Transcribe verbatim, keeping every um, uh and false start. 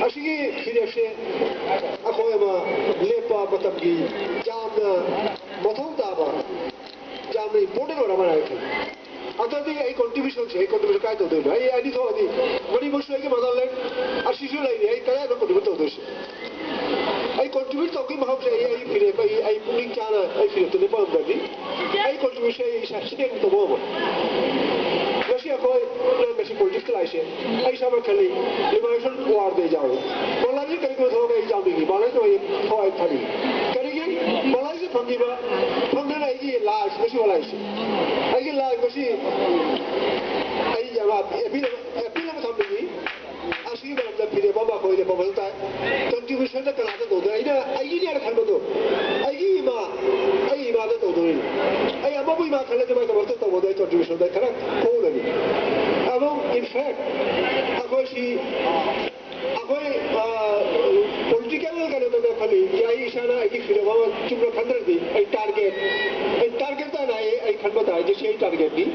ꯑꯁꯤꯒꯤ ꯐꯤꯔꯦꯞꯁꯦ ꯑꯩꯈꯣꯏ ꯑꯃ ꯂꯦꯞꯄ ꯃꯇꯝꯒꯤ ꯌꯥꯝꯅ ꯃꯊꯧ ꯇꯥꯕ, ꯌꯥꯝꯅ important ꯑꯣꯏꯔ ꯃꯥꯜꯂꯦ ꯍꯥꯏꯅ ꯈꯜꯂꯤ꯫ ꯑꯗꯨꯗꯤ ꯑꯩ contributionꯁꯦ, ꯑꯩ contribution ꯀꯥꯏ ꯇꯧꯗꯣꯏꯅꯣ? ꯑꯩ ꯑꯅꯤ ꯊꯣꯛꯑꯅꯤ, ꯃꯅꯤꯄꯨꯔꯁꯨ ꯑꯩꯒꯤ motherland, ꯑꯁꯤꯁꯨ ꯂꯩꯔꯤ, ꯑꯩ ꯀꯗꯥꯏꯗ contribute ꯇꯧꯗꯣꯏꯁꯦ? ꯑꯩ contribute ꯇꯧꯈꯤꯕ ꯃꯍꯥꯎꯁꯦ ꯑꯩ, ꯑꯩ ꯐꯤꯔꯦꯞ, ꯑꯩ, ꯑꯩ ꯄꯨꯛꯅꯤꯡ ꯆꯥꯅ ꯑꯩ ꯐꯤꯔꯦꯞꯇ ꯂꯦꯞꯄ ꯉꯝꯗ꯭ꯔꯗꯤ, ꯑꯩ contribution ꯑꯩ ꯏꯁꯥ ꯁꯦꯡꯅ ꯇꯧꯕ ꯉꯝꯃꯣꯏ꯫ ꯉꯁꯤ ꯑꯩꯈꯣꯏ ꯅꯪ ꯉꯁꯤ politicsꯇ ꯂꯥꯛꯏꯁꯦ, ꯑꯩ ꯏꯁꯥꯃꯛ ꯈꯜꯂꯤ, Liberation Warꯗ ꯑꯩ ꯌꯥꯎꯏ꯫ ꯃꯣꯂꯥꯔꯤꯁꯦ ꯀꯔꯤꯒꯨꯝꯕ ꯊꯕꯛ ꯑꯩ ꯌꯥꯎꯅꯤꯡꯉꯤ, ꯃꯣꯂꯥꯔꯤꯁꯦ ꯑꯩ ꯊꯋꯥꯏ ꯐꯅꯤꯡꯉꯤ꯫ ꯀꯔꯤꯒꯤ? ꯃꯣꯂꯥꯔꯤꯁꯦ ꯐꯪꯈꯤꯕ, ꯐꯪꯗꯅ ꯑꯩꯒꯤ life ꯉꯁꯤ ꯃꯣꯂꯥꯔꯤꯁꯦ꯫ ꯑꯩꯒꯤ life ꯉꯁꯤ ꯑꯩ ꯌꯥꯝꯅ appeal ꯑꯃ, appeal ꯑꯃ ꯊꯝꯅꯤꯡꯉꯤ꯫ ꯑꯁꯤꯒꯤ ꯃꯔꯝꯗ ꯐꯤꯔꯦꯞ ꯑꯃ ꯑꯩꯈꯣꯏ ꯂꯦꯞꯄ ꯃꯊꯧ ꯇꯥꯏ꯫ Contributionꯗ ꯀꯅꯥꯗ ꯇꯧꯗꯣꯏꯅꯣ? ꯑꯩꯅ ꯑꯩꯒꯤꯅꯦꯅ ꯈꯟꯕꯗꯣ, ꯑꯩꯒꯤ ꯏꯃꯥ, ꯑꯩ ꯏꯃꯥꯗ ꯇꯧꯗꯣꯏꯅꯤ꯫ ꯑꯩ ꯑꯃꯕꯨ ꯏꯃꯥ ꯈꯜꯂꯗꯤ ꯃꯥꯏꯗꯃꯛꯇ ꯇꯧꯕꯗꯣ ꯑꯩ contributionꯗ ꯈꯔ ꯍꯣꯡꯒꯅꯤ꯫ ꯑꯗꯨꯝ in fact ꯑꯩꯈꯣꯏ ꯁꯤ, ꯑꯩꯈꯣꯏ, ꯑ, political ꯀꯩꯅꯣꯗ ꯈꯜꯂꯤ꯫ ꯑꯩ ꯏꯁꯥꯅ ꯑꯩꯒꯤ ꯐꯤꯔꯦꯞ ꯑꯃ ꯆꯨꯝꯅ ꯈꯟꯗ꯭ꯔꯗꯤ ꯑꯩ target, ꯑꯩ target ꯇꯥꯅ ꯑꯩ, ꯑꯩ ꯈꯟꯕ ꯇꯥꯔꯗꯤ ꯁꯤ ꯑꯩ targetꯅꯤ꯫